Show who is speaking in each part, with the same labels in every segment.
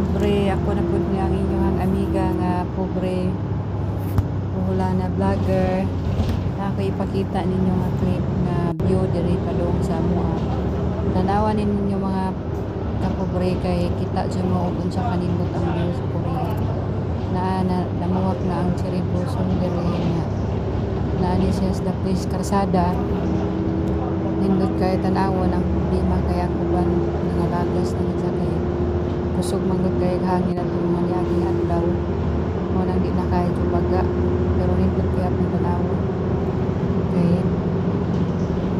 Speaker 1: Kapobre, ako na pud nga ang inyong amiga nga pobre Boholana vlogger. Na ako ipakita ninyo nga clip nga view diri padung sa amoa. Tanawan ninyo, mga kapobre, kay kita jud mo og unsa kanindot ang view sa Korea. Na namuhak na ang cherry blossom diri nga naa ni siya sa daplis karsada. Nindot kay tan-awon. Ang problema kay ang uban nangalagas na sa kay kusog man gud kay hangin at mga niaging adlaw, mo nang di na kaya baga, pero nindot gihapon tan-awon kay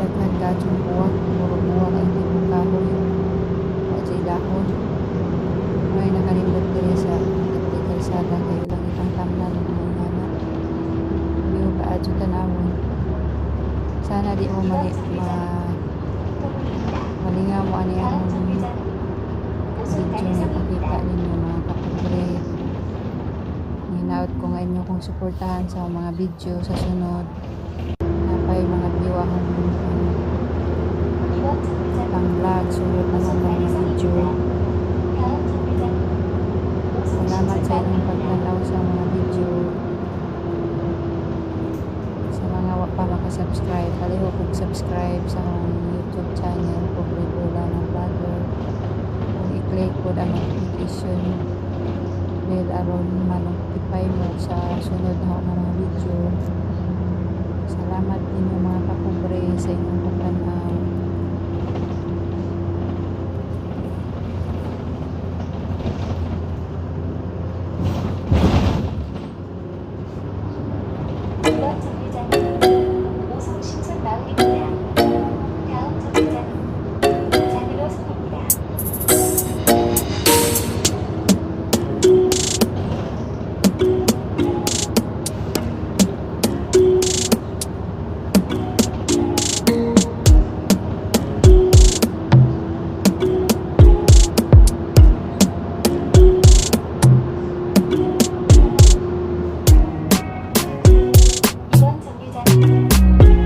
Speaker 1: daghan kaayong buwak, puro buwak ang tibok kahoy, wa jay dahon. May nakanindot diri sa dapit kalsada kay ilang itang tamnan ug mga ngana view kaadyo tan-awon. Sana di mo mali ma malingaw mo ani ang video nga ipakita ninyo, mga kapobre. Hinaot ko nga inyo kong suportahan sa mga video sa sunod. Napay mga view akong pang vlog, sunod na mga video. Salamat sa inyong pagtanaw sa mga video. Sa mga wa pa makasubscribe, palihog og subscribe sa akong YouTube channel, Pobre Boholana Vlogger. Kung i-click po ang notification bell aron ma-notify mo sa sunod na ako mga video. Salamat ninyo, mga kapobre, sa inyong pagtanaw.
Speaker 2: 이번 정류장은 오송 신촌 마을입니다. 다음 정류장은 장으로성입니다. 이번 정류장은 장으로성입니다.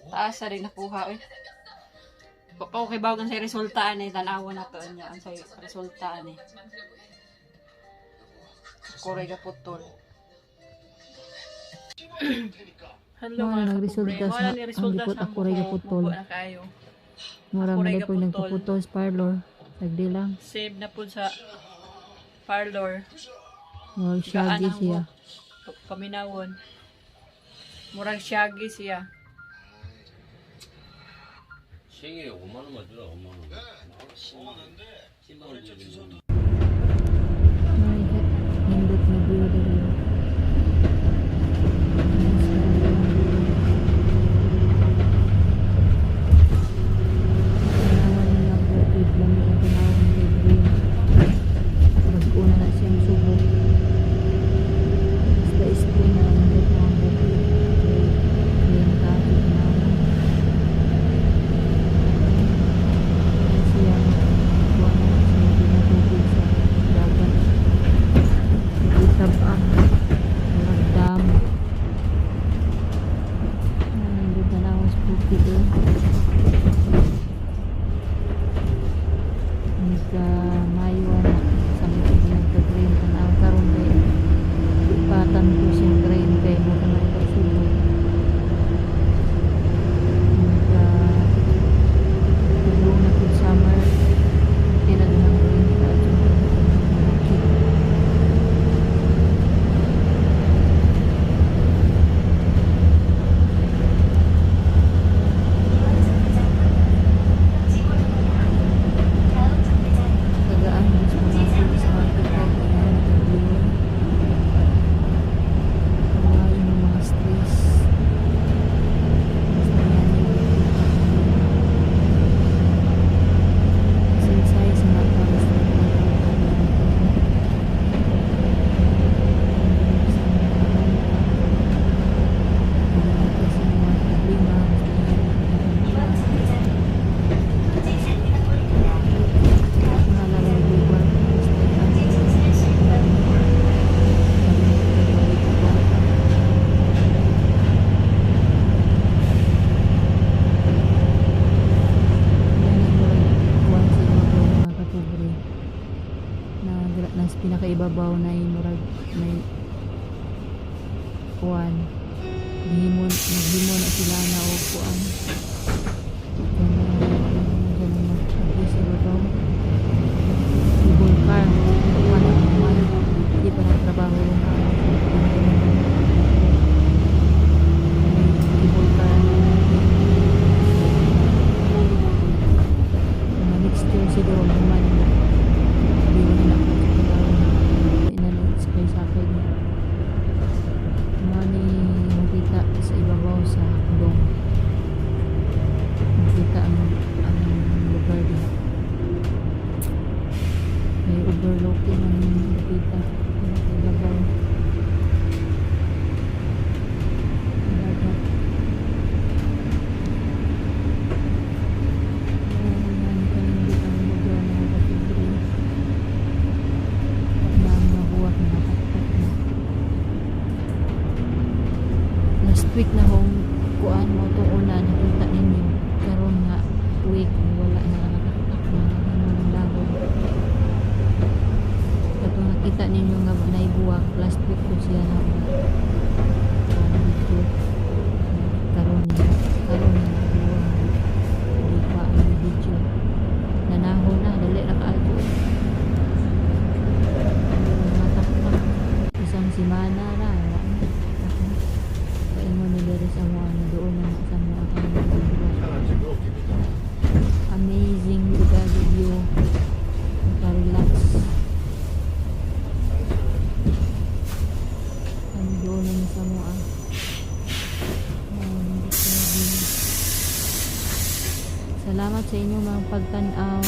Speaker 1: Taas sa rin nakuha eh. Pa ko kay bawgan sa resulta ani, tan-awon na to niya ang sa resulta ani. Kuray ka putol. Hello
Speaker 3: Mao
Speaker 1: mga
Speaker 3: na
Speaker 1: kapobre.
Speaker 3: nagresulta
Speaker 1: Mao
Speaker 3: sa
Speaker 1: na ni
Speaker 3: ang
Speaker 1: resulta
Speaker 3: gipot
Speaker 1: sa
Speaker 3: ako ray
Speaker 1: muko.
Speaker 3: gaputol.
Speaker 1: Mubo na kaayo.
Speaker 3: Mura
Speaker 1: Ako ray
Speaker 3: man ko
Speaker 1: gaputol.
Speaker 3: nagpaputol sa parlor. Sagdi lang.
Speaker 1: Save na po sa parlor.
Speaker 3: Murag
Speaker 1: Gaan
Speaker 3: shaggy
Speaker 1: ang
Speaker 3: siya.
Speaker 1: buhok. Paminawon. Murag shaggy siya.
Speaker 4: 생일에 5만 원만 주라, 5만 원. 10만 원 주면
Speaker 3: May nindot na view diri. Tanawan nga bukid, lami ang tanawan kay green. Bag-o na na siyang subo. Basta spring na nindot na ang bukid. Kay green ka, tanawan. Siya, kuha na siya ginatubig sa dagat. Itab ang murag dam. Nandun na lang sa bukid eh. Nagka Mayo na sa mga nagka-green tanaw karon kay ipatan ko siyang green kay mo na ipagsulod. Nagka tulong na po summer tira doon ang green ka at yung bukid.
Speaker 2: 이번 정류장은 지골입니다. 다음 정류장은
Speaker 3: Tagaan mo sa mga sa mga kailangan ng view. Wala yung mga stress. Basta yan yung exercise mga para sa mga. Sa mga problema, basta yan yung
Speaker 2: 이번 정류장은 통제 장르골입니다. 다음
Speaker 3: Wala lang
Speaker 2: 정류장은
Speaker 3: lugar. Basta yan.
Speaker 2: 통제 정신을 구간입니다.
Speaker 3: Nas pinakaibabaw na yung murag may kuan gihimo naghimo na sila na og kuan kanang mag sa ibabaw cable car pa na man di pa nagtrabaho na may cable car na mga next year siguro man na di ko nila ako sa na sa akin mga ni makita sa ibabaw sa hakdong makita ang lugar diha may overlooking ang makita sa ibabaw dagat. Ayan, kanindot ang lugar, mga kapobre. Na ang mga buwak na nataktak na. Last week na hong kuan mo to una nakita ninyo. Karon nga week wala na, nakataktak na ng dahon. Katong nakita ninyo nga naibuwak last week ko siya na kuan dito. Karon ni karon ni buwak. Hindi pa ang video. Nanahon na, dali ra kaayo. Mga taktak. Isang simana ra, wala na. Ako. Paingon ni diri sa mga na doon na sa mga kang. Amazing lugar, view. Maka-relax. Ang doon na sa mga. Salamat sa inyong mga pagtan-aw.